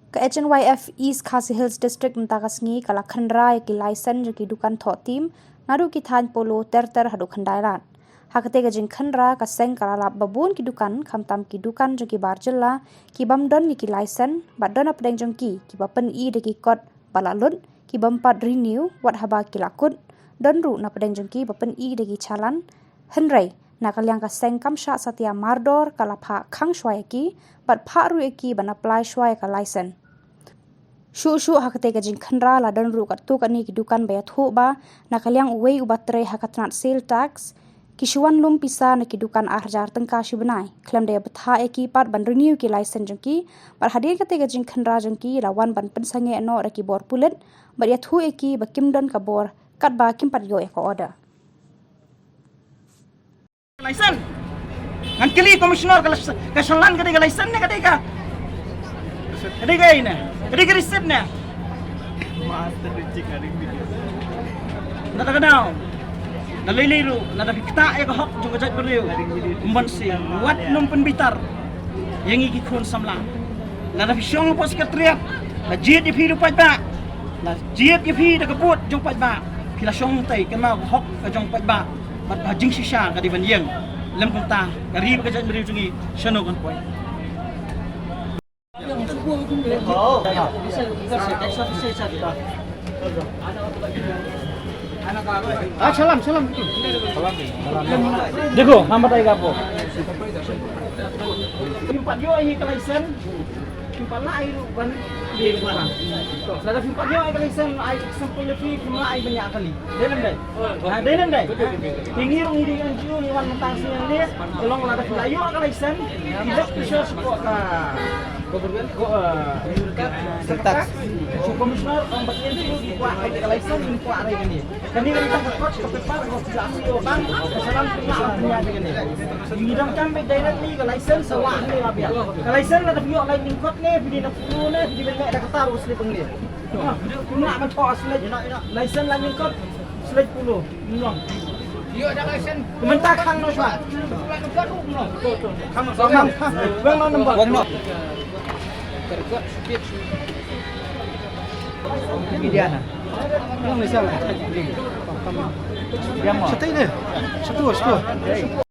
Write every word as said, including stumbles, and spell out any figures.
Ka H N Y F East Khasi Hills District mynta ka sngi ka la khynra ïa ki license jong ki dukan thoh tim naduh ki thaiñ Polo ter ter haduh Khyndai Lad. Ha kata ka jingkhynra ka seng ka la lap ba bun ki dukan, khamtam ki dukan jong ki bar jylla, ki bym don ïa ki license, bad don hapdeng jong ki kiba pyni da ki kot ba la lut, ki bym pat renew wat haba ki la kut. Don ruh napdeng jong ki ba pyni da ki challan. Hynrei na ka liang ka seng kam shah satia mardor, ka la phah khang shuwa ïa ki bad phah ruh ïa ki ban apply shuwa ïa ka license. Shuh shuh ha kata ka jingkhynra la don ruh katto katne ki dukan ba ïathuh ba na ka liang uwei uba trei ha ka tnat sale tax, ki shu wan lum pisa na ki dukan ar hajar tyngka shi bnai, khlem da ïa bthah ïa ki pat ban renew ki license jong ki. Bad hadien kata ka jingkhynra jong ki la wan ban pynsangeh noh da ki bor pulit bad ïathuh ïa ki ba kim don ka bor katba kim pat ïoh ïa ka order. License. Ngan kylli Commissioner, ka license, ka challan ka dei ka license ne ka dei ka, ka dei ka ei ne? Ka dei ka receipt ne? Lada ka daw, lada lei lei ruh, lada phi ktah ïa ka hok jong ka jaitbynriew, ym ban siew, wat nym pynbitar ïa ngi ki khun samla. Lada phi shong hapoh Secretariat, la jied ïa phi da u paidbah, la jied ïa phi da ka vote jong u paidbah, phi la shong tei, kynmaw ka hok ka jong u paidbah bad ka jingshisha ka dei ban ïeng. Lem kumta ka ri bad ka jaitbynriew jong ngi shano kan poi? हाँ, चलम, चलम। देखो, हम बताएगा आपको। Phim pat ïoh ïa ka license, phim pat lah ïa ruh ban leh ruh ba. Lada phim pat ïoh ïa ka license, ai example leh phi, phim lah ïa ban ïa kali. Dei lem dei. Ha, dei lem dei. Te ngi ruh ngi dei N G O, ngi wan mynta sien leh, ka long lada phi la ïoh ka license, phi leh phi sha sha ka, ko, eh, sha commissioner, ong ba ïa ngi ruh ngi kwah ka license, ngi kwah rai kane. Kane ka dei tang ka kot ka paper ka phi la siew tang, ka challan phi la pynïaid ïa kane. Ngi donkam beit directly ka license sa wah hangne la biang. Ka license lada phi ïoh Lightning Court ne, phi dei na Polo ne, phi dei ban leh da kata ruh ka slip hangne. Phi lah ban thoh slip. License Lightning Court, slip Polo. Nong. Ïoh da license. Mynta khang noh shuwa. Khang noh, khang noh. Wang noh number. Wang noh. Media na. Yang ni salah. Yang mana? Satu ni. Satu, satu.